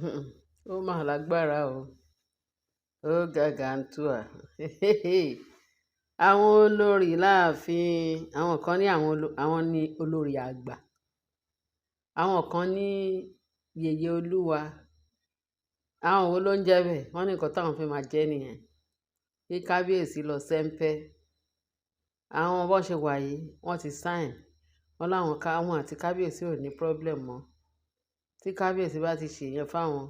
Ó máa lágbára o. Ó ga gàǹtùà. Àwọn olórí láàfin, àwọn kan ní àwọn ní olórí àgbà. Àwọn kan ní yèyé Olúwa. Àwọn wo ló ń jẹ bẹ́ẹ̀? Wọ́n ní nǹkan táwọn fẹ́ máa jẹ́ nìyẹn. Kí kábíyèsí lọ sẹ́ńpẹ́. Àwọn bó ṣe wà yìí, wọ́n ti sign. Wọ́n láwọn ká, àwọn àti kábíyèsí ò ní problem mọ́. Tí kábíyèsí bá ti ṣe yẹn fáwọn,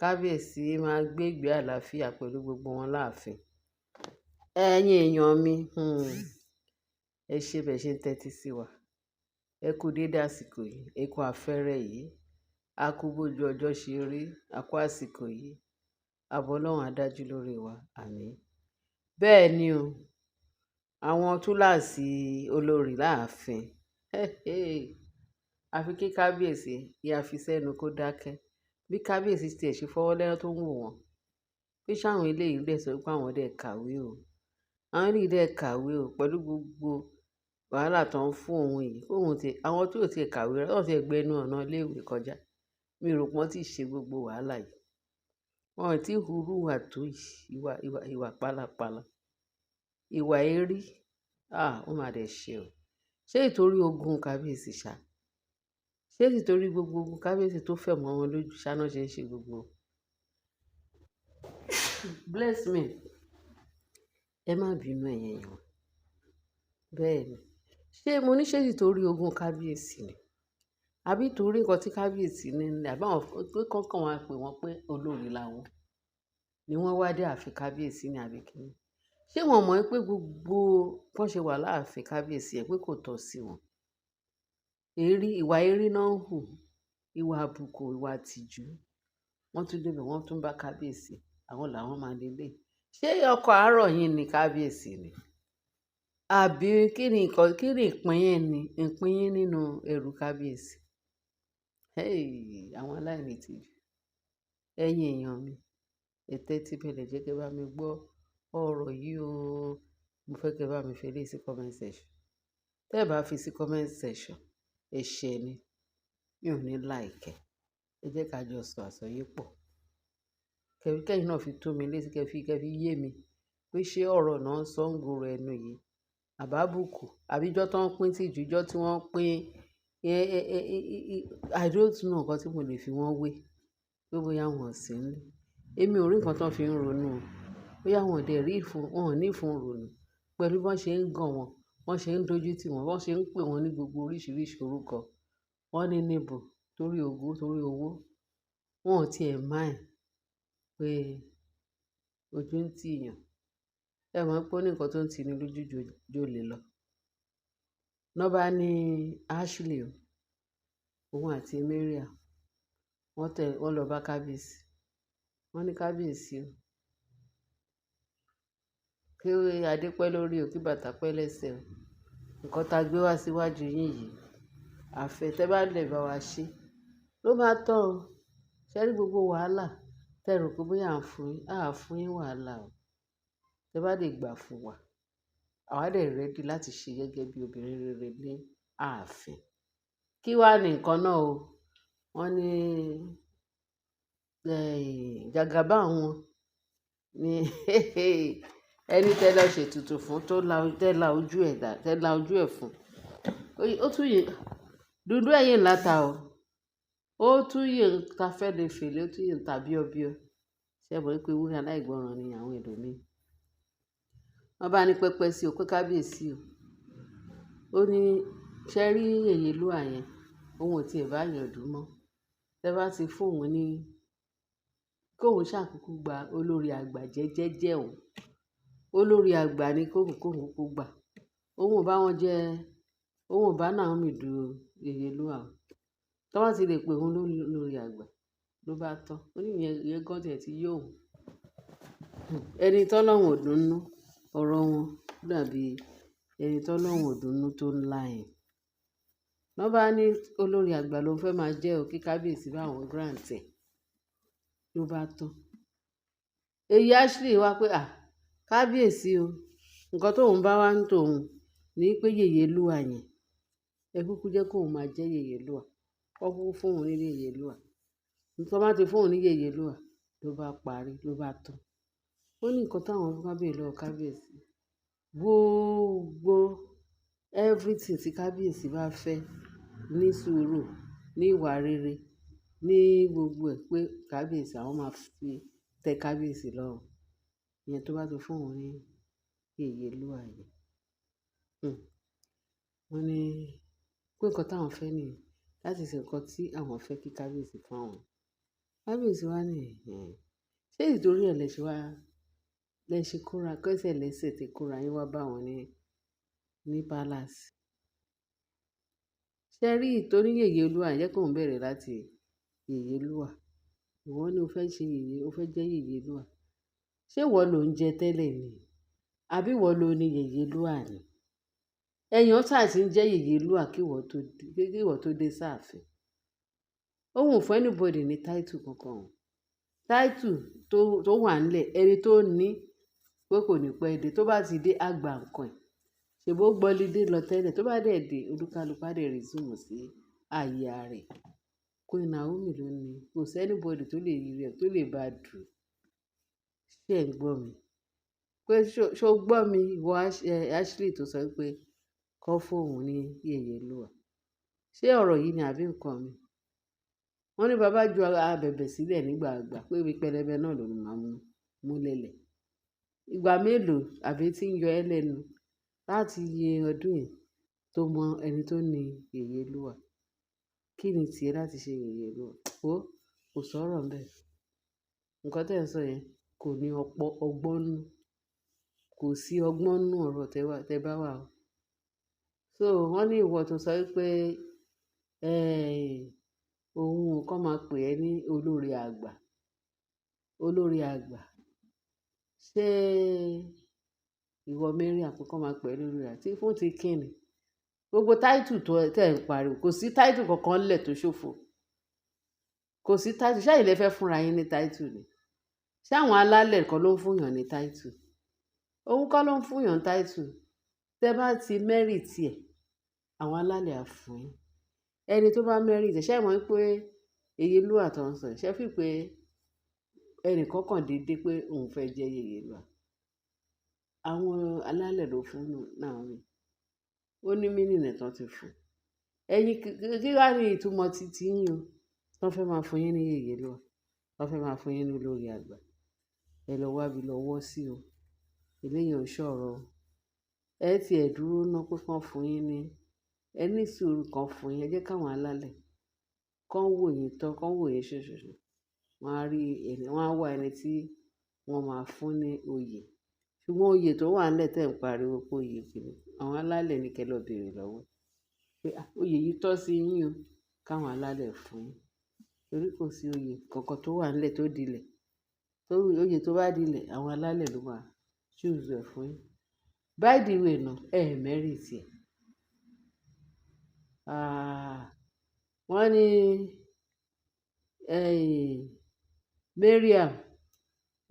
kábíyèsí máa gbé ìgbé àlàáfíà pẹ̀lú gbogbo wọn láàfin. Ẹ̀yin èèyàn mi, ẹ ṣé bẹ́ẹ̀ ṣe ń tẹ́tí sí wa. Ẹ kú dédé àsìkò yìí, ẹ kú afẹ́rẹ́ yìí. A kú bójú ọjọ́ ṣe rí, a kú àsìkò yìí. Àbọ̀ Ọlọ́run á dájú lórí wa. Àmín. Bẹ́ẹ̀ ni o, àwọn túláàsì olórí láàfin. Àfi kí kábíyèsí ya fi sẹ́nu kó dákẹ́. Bí kábíyèsí tí ẹ̀ ṣe fọwọ́ lẹ́rán tó ń wò wọ́n. Pé ṣáwọn eléyìí dẹ̀ sọ pé àwọn dẹ̀ kàwé o. Àwọn eléyìí dẹ̀ kàwé o pẹ̀lú gbogbo wàhálà tó ń fún òun yìí. Òun ti, àwọn tí ò tí ì kàwé rárá, wọ́n ti gbé ẹnu ọ̀nà ilé ìwé kọjá. Mi ò rò pé wọ́n ti ṣe gbogbo wàhálà yìí. Wọn ò tí ì hurú ìwà tó yìí, ìwà, ìwà, ìwà pálapàla, ìwà èérí. Ah, ó máa dẹ̀ ṣe o. Ṣé ìtorí ogun kábíyèsí ṣá? Ṣé ìtorí gbogbo ogun kábíyèsí tó fẹ̀ mọ́ wọn lójú ṣá náà ṣe ń ṣe gbogbo? Bless me. Ẹ má bínú, ẹ̀yin èèyàn. Bẹ́ẹ̀ ni. Ṣé mo ní ṣé ìtorí ogun kábíyèsí ni? Àbí torí nǹkan tí kábíyèsí ní ní, àbí àwọn pé kọ́kàn wọ́n á pè wọ́n pé olórí làwọn ni wọ́n wá dé ààfin kábíyèsí ni àbí kíni? Ṣé wọ́n mọ̀ pé gbogbo bó ṣe wà láàfin kábíyèsí ẹ pé kò tọ́ sí wọn? Èérí, ìwà èérí náà ń hù, ìwà àbùkù, ìwà ìtìjú. Wọ́n tún dé bẹ̀, wọ́n tún bá kábíyèsí. Àwọn làwọn máa lé lé. Ṣé ọkọ àárọ̀ yín ni kábíyèsí ni? Àbí kí ni nǹkan, kí ni ìpín yín ni, ìpín yín nínú ẹrù kábíyèsí? Hey, àwọn aláìní ìtìjú. Ẹ̀yin èèyàn mi, ẹ tẹ́tí bẹ̀lẹ̀ jẹ́ kí ẹ bá mi gbọ́ ọ̀rọ̀ yìí o. Mo fẹ́ kí ẹ bá mi fi eléyìí sí comment section. Tẹ́ ẹ bá fi sí comment section, ẹ̀ṣẹ̀ ni. Mi ò ní like ẹ. Ẹ jẹ́ ká jọ sọ àsọyépọ̀. Kẹ́yin náà fi tó mi létí, kẹ́ fi yé mi pé ṣé ọ̀rọ̀ náà ń sọ ń gbòòrò ẹnu yìí, àbí àbùkù, àbí ijọ́ tó ń pín tìjú, ijọ́ tí wọ́n pín, I don't know nǹkan tí mo lè fi wọ́n wé. Pé bóyá wọ́n ò sí nílé. Èmi ò rí nǹkan tó fi ń ronú o. Bóyá wọn ò dẹ̀ rí ìfun, wọn ò ní ìfun ronú. Pẹ̀lú bí wọ́n ṣe ń gàn wọ́n, wọ́n ṣe ń dojú tì wọ́n, wọ́n ṣe ń pè wọ́n ní gbogbo oríṣiríṣi orúkọ. Wọ́n ní níbo torí ogún, torí owó. Wọn ò tí è mind pé ojú ń tì yàn. Ẹ mọ̀ pé ó ní nǹkan tó ń tini lójú ju olè lọ. Ná bá ní Ashley o, òun àti Maria, wọ́n tẹ̀, wọ́n lọ bá kábíyèsí. Wọ́n ní kábíyèsí o, kí adé pẹ́ lórí o, kí bàtà pẹ́ lẹ́sẹ̀ o. Nǹkan tá gbé wá síwájú yín yìí, àfẹ́ tẹ́ bá lè bá wa ṣe ló bá tán o. Ṣé rí gbogbo wàhálà tẹ rò pé bóyá à ń fún yín, a fún yín wàhálà o. Tẹ́ bá lè gbà fún wa, àwa dẹ̀ ready láti ṣe gẹ́gẹ́ bí obìnrin rere ní ààfin. Kí wá ní nǹkan náà o? Wọ́n ní, jàgàbá wọn ní ẹni tẹ́ lọ ṣe ètùtù fún tó la, tẹ́ la ojú ẹ̀ dà, tẹ́ la ojú ẹ̀ fún. Ó tún yè, dúndún ẹ̀yìn láta o. Ó tún yè ń ta fẹ́lefèle, ó tún yè ń ta bíọ́bíọ́. Ṣé ẹ mọ̀ wípé ewúrẹ́ aláìgbọràn ni àwọn ẹlòmíì? Wọ́n bá ní pẹpẹ sí o, pé kábíyèsí o. Ó ní, ṣé rí yèyélúà yẹn? Òun ò tí è bá yàn dùn mọ́. Tẹ́ bá ti fún òun ní, kó òun ṣàkúkú gba olórí àgbà jẹ́jẹ́jẹ́ òun. Olórí àgbà ni kó òun kúkú gbà. Òun ò bá wọn jẹ́, òun ò bá Naomi du yèyélúà o. Tọ́ bá ti lè pe òun lórí àgbà ló bá tán. Ó ní ìyẹn, ìyẹn gan tí ẹ ti yó òun. Ẹni tó lọ́hùn ò dùn nú, ọ̀rọ̀ wọn dàbí ẹni tó lọ́hùn ò dùn nú tó ń lá ẹ̀. Wọ́n bá ní olórí àgbà ló fẹ́ máa jẹ́ o, kí kábíyèsí bá wọn grant ẹ̀ ló bá tán. Èyí Ashley wá pé, à, kábíyèsí o, nǹkan tóun bá wá ń tòun ní pé yèyélúà yẹn, ẹ kúkú jẹ́ kóun máa jẹ́ yèyélúà. Kọ́ kúkú fún òun ní yèyélúà. Tí wọ́n bá ti fún òun ní Yèyélúà, ló bá parí, ló bá tán. Ó ní nǹkan táwọn bá béèrè lọ́wọ́ kábíyèsí. Gbogbo everything tí kábíyèsí bá fẹ́ ní sùúrù, ní ìwà rere, ní gbogbo ẹ̀ pé kábíyèsí àwọn máa fi tẹ kábíyèsí lọ́rùn. Ìyẹn tó bá ti fún òun ní Yèyélúà yẹn. Wọ́n ní pé nǹkan táwọn fẹ́ nìyẹn. That is nǹkan tí àwọn fẹ́ kí kábíyèsí fún àwọn. Kábíyèsí wá ní, "Ẹ̀hẹn, ṣé ìtorí ẹ lẹ ṣe wá, lẹ ṣe kóra kẹ́sẹ̀ lẹ́sẹ̀ tí kóra yín wá bá wọn ní palace?" Ṣé ẹ rí ìtorí Yèyélúà jẹ́ kó ń bẹ̀rẹ̀ láti Yèyélúà. Ìwọ ní o fẹ́ ṣe yèyé, o fẹ́ jẹ́ Yèyélúà. Ṣé ìwọ ló ń jẹ tẹ́lẹ̀ ni? Àbí ìwọ ló ní Yèyélúà ni? Ẹ̀yàn ṣà tí ń jẹ́ Yèyélúà kí ìwọ tó dé sáàfin. Ó wù fún anybody ní title kankan o. Title tó wà nílẹ̀, ẹni tó ní pé kò ní pẹ́ dé, tó bá ti dé, á gba nǹkan ẹ̀. Ṣèbí ó gbọ́ holiday lọ tẹ́lẹ̀, tó bá dẹ̀ dé, olúkálùkù á dẹ̀ resume sí ààyè ara rẹ̀. Queen Naomi ló ní, kò sí anybody tó lè rí rẹ̀, tó lè bá dù. Ṣé ẹ̀ ń gbọ́ mi? Pé ṣé o gbọ́ mi, ìwọ Ashley tó sọ pé kó fún òun ní Yèyélúà. Ṣé ọ̀rọ̀ yìí ni àbí nǹkan mi? Wọ́n ní bàbá ju abẹ̀bẹ̀ sílẹ̀ nígbà àgbà pé ibi pẹlẹbẹ náà ló máa mú lẹ́lẹ̀. Ìgbà mélòó àbí tí ń yọ ẹ́ lẹ́nu láti iye ọdún yìí tó mọ ẹni tó ní Yèyélúà. Kí ni tiẹ̀ láti ṣe Yèyélúà? Ó kò sọ̀rọ̀ ńbẹ. Nǹkan tí ẹ̀ ń sọ yẹn kò ní ọ̀pọ̀ ọgbọ́n nù. Kò sí ọgbọ́n nínú ọ̀rọ̀ tẹ bá wà o. So wọ́n ní ìwọ tó sọ wípé, òun kàn máa pè ẹ́ ní olórí àgbà. Olórí àgbà. Ṣé ìwọ Mariam pé kàn máa pè ẹ́ lórí àgbà? Tí fún ti kí ni? Gbogbo title tó tẹ̀ ń pariwo, kò sí title kankan nílẹ̀ tó ṣòfò. Kò sí title. Ṣé ẹ̀yin lẹ fẹ́ fúnra yín ní title ni? Ṣé àwọn alálẹ̀ kan ló ń fún èèyàn ní title? Òun kọ́ ló ń fún èèyàn ní title. Tẹ bá ti merit ẹ̀, àwọn alálẹ̀ á fún yín. Ẹni tó bá merit ẹ̀, ṣé ẹ mọ̀ wípé Yèyélúà tó ń sọ yìí, ṣé ẹ feel pé ẹnìkan kàn dédé pé òun fẹ́ jẹ́ Yèyélúà? Àwọn alálẹ̀ ló fún Naomi. Ó ní meaning ẹ̀ tán ti fún. Ẹ̀yin kí wá ní ìtumọ̀ titi yín o. Wọ́n fẹ́ máa fún yín ní Yèyélúà. Wọ́n fẹ́ máa fún yín ní olórí àgbà. Ẹ lọ wá bí lọ wọ́ sí o. Eléyìí ò ṣọ̀rọ̀ o. Ẹ tí ẹ dúró ná pé kí wọ́n fún yín ní, ẹ ní sùúrù kan fún yín. Ẹ jẹ́ káwọn alálẹ̀ kán wò yín tán, kán wò yín ṣoṣoṣo. Wọ́n á rí ẹni, wọ́n á wá ẹni tí wọ́n máa fún ní oyè. Ṣùgbọ́n oyè tó wà nílẹ̀ tẹ̀ ń pariwo pé oyè kìíní, àwọn alálẹ̀ ní kí ẹ lọ bèèrè lọ́wọ́. Pé oyè yìí tọ́ sí yín o, káwọn alálẹ̀ fún yín. Torí kò sí oyè kankan tó wà nílẹ̀ tó dilẹ̀. Torí oyè tó bá dilẹ̀, àwọn alálẹ̀ ló máa choose ẹ̀ fún yín. By the way náà, ẹ merit ẹ̀. Ah, wọ́n ní, Mariam,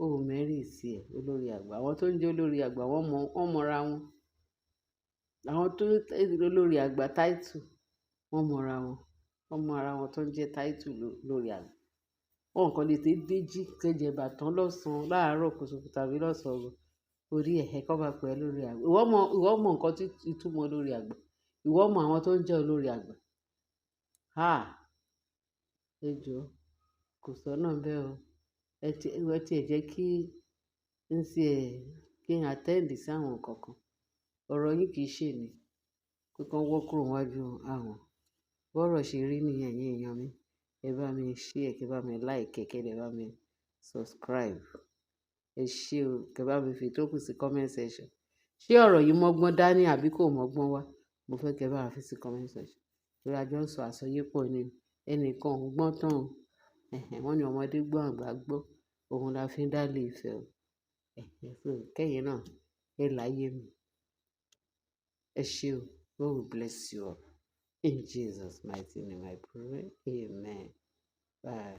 o ò merit ẹ̀, olórí àgbà. Àwọn tó ń jẹ́ olórí àgbà wọ́n mọ̀, wọ́n mọra wọn. Àwọn tó olórí àgbà title, wọ́n mọra wọn. Wọ́n mọ ara wọn tó ń jẹ́ title lórí àgbà. Wọn kàn lè dédé jí kẹ́ jẹ ẹ̀bà tán lọ́sàn-án láàárọ̀ kùtùkùtù tàbí lọ́sàn-án orí ẹ̀, ẹ kọ́ máa pè ẹ́ lórí àgbà. Ìwọ mọ̀ nǹkan tí ìtumọ̀ olórí àgbà. Ìwọ mọ àwọn tó ń jẹ́ olórí àgbà. Ah! Ẹ jọ, kò sọ́nà bẹ́ẹ̀ o. Ẹ ti ẹ jẹ́ kí n ṣe ẹ, kí n attend sí àwọn nǹkan kan. Ọ̀rọ̀ yín kì í ṣe mi. Pé kí wọ́n wọ́ kúrò níwájú àwọn. Bọ́rọ̀ ṣe rí nìyẹn, ẹ̀yin èèyàn mi. Ẹ bá mi share, kí ẹ bá mi like, kí ẹ bá mi subscribe. Ẹ ṣé o, kí ẹ bá mi fi tókù sí comment section. Ṣé ọ̀rọ̀ yìí mọ́gbọ́n dání àbí kò mọ́gbọ́n wá? Mo fẹ́ kí ẹ bá wa fi sí comment section. Torí a jọ ń sọ àsọyépọ̀ ni. Ẹnìkan ò gbọ́n tán o. Ẹ̀hẹn, wọ́n ní ọmọdé gbọ́n àgbà gbọ́. Òun la fi ń dá ilé Ifẹ̀ o. Ẹ̀hẹn, so kẹ́yìn náà, ẹ láyé mi. Ẹ ṣé o. God will bless you all. In Jesus' mighty name I pray. Amen. Bye.